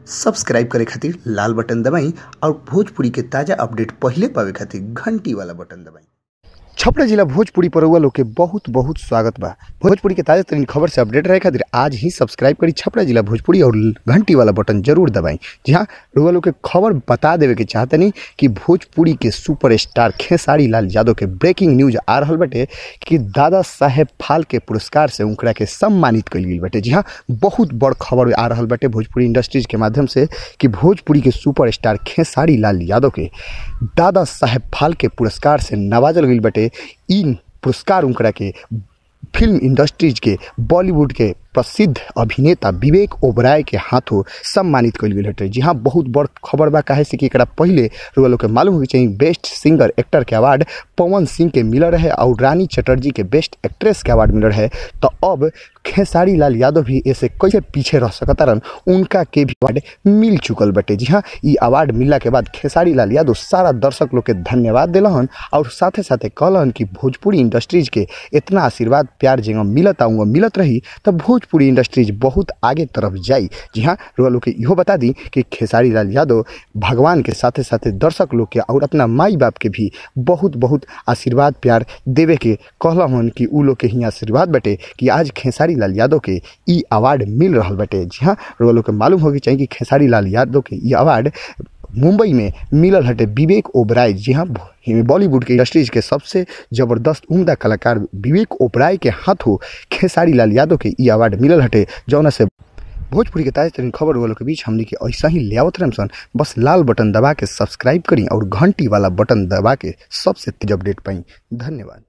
Subscribe करे खातिर लाल button दबाई और भोजपुरी के ताज़ा अपडेट पहले पावे खातिर घंटी वाला बटन दबाई। छपरा जिला भोजपुरी पर लोग के बहुत बहुत स्वागत बा। भोजपुरी के ताज़ा तरीन खबर से अपडेट रहे खातिर आज ही सब्सक्राइब करी छपरा जिला भोजपुरी और घंटी वाला बटन जरूर दबाई। जी हाँ, रुआ लोग के खबर बता देवे के चाहतनी कि भोजपुरी के सुपरस्टार खेसारी लाल यादव के ब्रेकिंग न्यूज आ रहा बटे कि दादा साहेब फाल्के पुरस्कार से उनकरा के सम्मानित कइल गेल बटे। जी हाँ, बहुत बड़ खबर आ रहा बटे भोजपुरी इंडस्ट्रीज के माध्यम से कि भोजपुरी के सुपरस्टार खेसारी लाल यादव के दादा साहेब फाल्के पुरस्कार से नवाजल गइल बटे। इन पुरस्कार उनकरा के फिल्म इंडस्ट्रीज के बॉलीवुड के प्रसिद्ध अभिनेता विवेक ओबराय के हाथों सम्मानित कइल गेल हटे। जी हाँ, बहुत बड़ खबर बा, काहे से कि एकरा पहले रुआ लोग के मालूम होके चाहिए बेस्ट सिंगर एक्टर के अवार्ड पवन सिंह के मिलल रहे और रानी चटर्जी के बेस्ट एक्ट्रेस के अवार्ड मिलल रहे। तो अब खेसारी लाल यादव भी ऐसे कैसे पीछे रह सकता रहन, उनका के भी अवार्ड मिल चुकल बटे। जी हाँ, ये अवार्ड मिलला के बाद खेसारी लाल यादव सारा दर्शक लोग के धन्यवाद दिलहन और साथे साथे कहलन कि भोजपुरी इंडस्ट्रीज के इतना आशीर्वाद प्यार जेंगा मिलता उंगा मिलत रही तब भोजपुरी इंडस्ट्रीज बहुत आगे तरफ जाई। जी हाँ, रुआ लोग के इहो बता दी कि खेसारी लाल यादव भगवान के साथे साथे दर्शक लोग के और अपना माई बाप के भी बहुत बहुत आशीर्वाद प्यार देवे के कहलन कि उ लोग के ही आशीर्वाद बटे कि आज खेसारी लाल यादव के ई अवार्ड मिल रहा बटे। जी हाँ, रुआ लोग के मालूम होगी चाहिए कि खेसारी लाल यादव के ई अवार्ड मुंबई में मिलल हटे विवेक ओबराय। जी हाँ, बॉलीवुड के इंडस्ट्रीज के सबसे ज़बरदस्त उम्दा कलाकार विवेक ओबराय के हाथों खेसारी लाल यादव के ई अवार्ड मिलल हटे, जौना से भोजपुरी के ताज़ा तरीन खबर वालों के बीच हमने के ऐसा ही लियावत रहम सन। बस लाल बटन दबा के सब्सक्राइब करी और घंटी वाला बटन दबा के सबसे तेज अपडेट पाई। धन्यवाद।